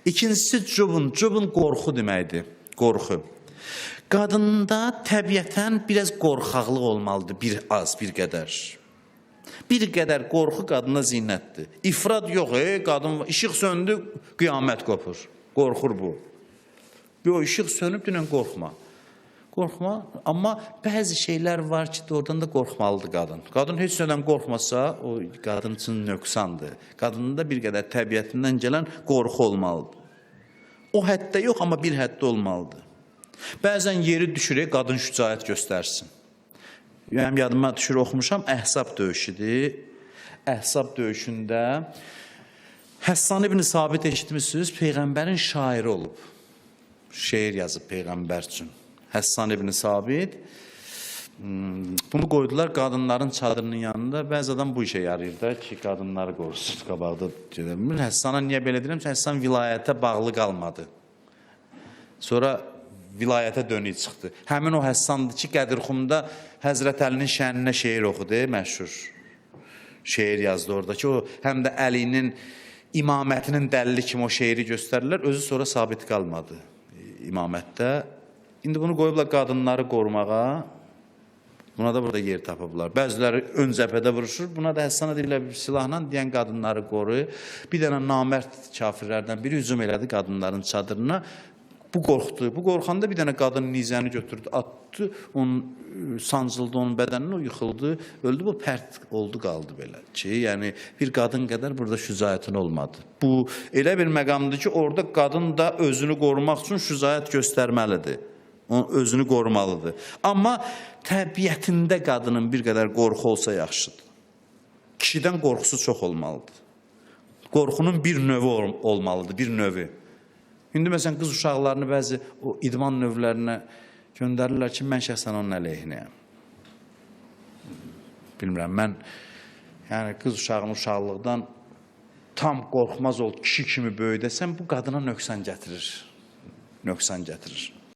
İkincisi cubun. Cubun qorxu deməkdir. Qorxu. Qadında təbiətən biraz qorxaqlıq olmalıdır, bir az, bir qədər. Bir qədər qorxu qadına zinətdir. İfrad yox, qadın işıq söndü, qiyamət qopur. Qorxur bu. Yox, işıq sönüb dünən qorxma. Qorxma, amma bəzi şeylər var ki, doğrudan da qorxmalıdır qadın. Qadın heç nədən qorxmasa, o qadın üçün nöqsandır. Qadında bir qədər təbiətindən gələn qorxu olmalıdır. O həddə yox, amma bir həddə olmalıdır. Bəzən yeri düşür, qadın şücaət göstərsin. Mənim yadıma düşür, oxumuşam, Əhzab döyüşüdür. Əhzab döyüşündə Həssan ibn Sabit eşitmişsiniz, Peyğəmbərin şairi olub. Şeir yazıb Peyğəmbər üçün. Həssan ibn Sabit. Bunu qoydular qadınların çadırının yanında. Bəzi adam bu işə yarayır da ki, qadınları qorusun, qabaqda gedə bilmir. Həssana niyə belə deyirəm? Çünki Həssan vilayətə bağlı qalmadı. Sonra vilayətə dönük çıxdı. Həmin o Həssandır ki, Qədirxumda Həzrət Əlinin şəninə şeir oxudu, məşhur şeir yazdı orada ki, o həm də Əlinin imamətinin dəlili kimi o şeiri göstərirlər. Özü sonra sabit qalmadı imamətdə. İndi bunu qoyublar qadınları qorumağa. Buna da burada yer tapıblar. Bəziləri ön cəbhədə vuruşur. Buna da Həssana deyirlər bir silahla deyən qadınları qoru. Bir dənə namərd kafirlərdən biri hücum elədi qadınların çadırına. Bu qorxdu. Bu qorxanda bir dənə qadın nizəni götürdü, atdı, onun sancıldı onun bədəninə, o yıxıldı, öldü. Bu pərt oldu, qaldı belə ki, yəni bir qadın qədər burada şücaətin olmadı. Bu elə bir məqamdır ki, orada qadın da özünü qorumaq üçün şücaət göstərməlidir. O özünü qorumalıdır. Amma təbiətində qadının bir qədər qorxu olsa yaxşıdır. Kişidən qorxusu çox olmalıdır. Qorxunun bir növü olmalıdır, bir növü. İndi məsələn qız uşaqlarını bəzi o idman növlərinə göndərirlər ki, mən şəxsən onun əleyhinəyəm. Bilmirəm, mən yəni qız uşağını uşaqlıqdan tam qorxmaz ol, kişi kimi böyüdəsən, bu qadına nöqsan gətirir. Nöqsan gətirir.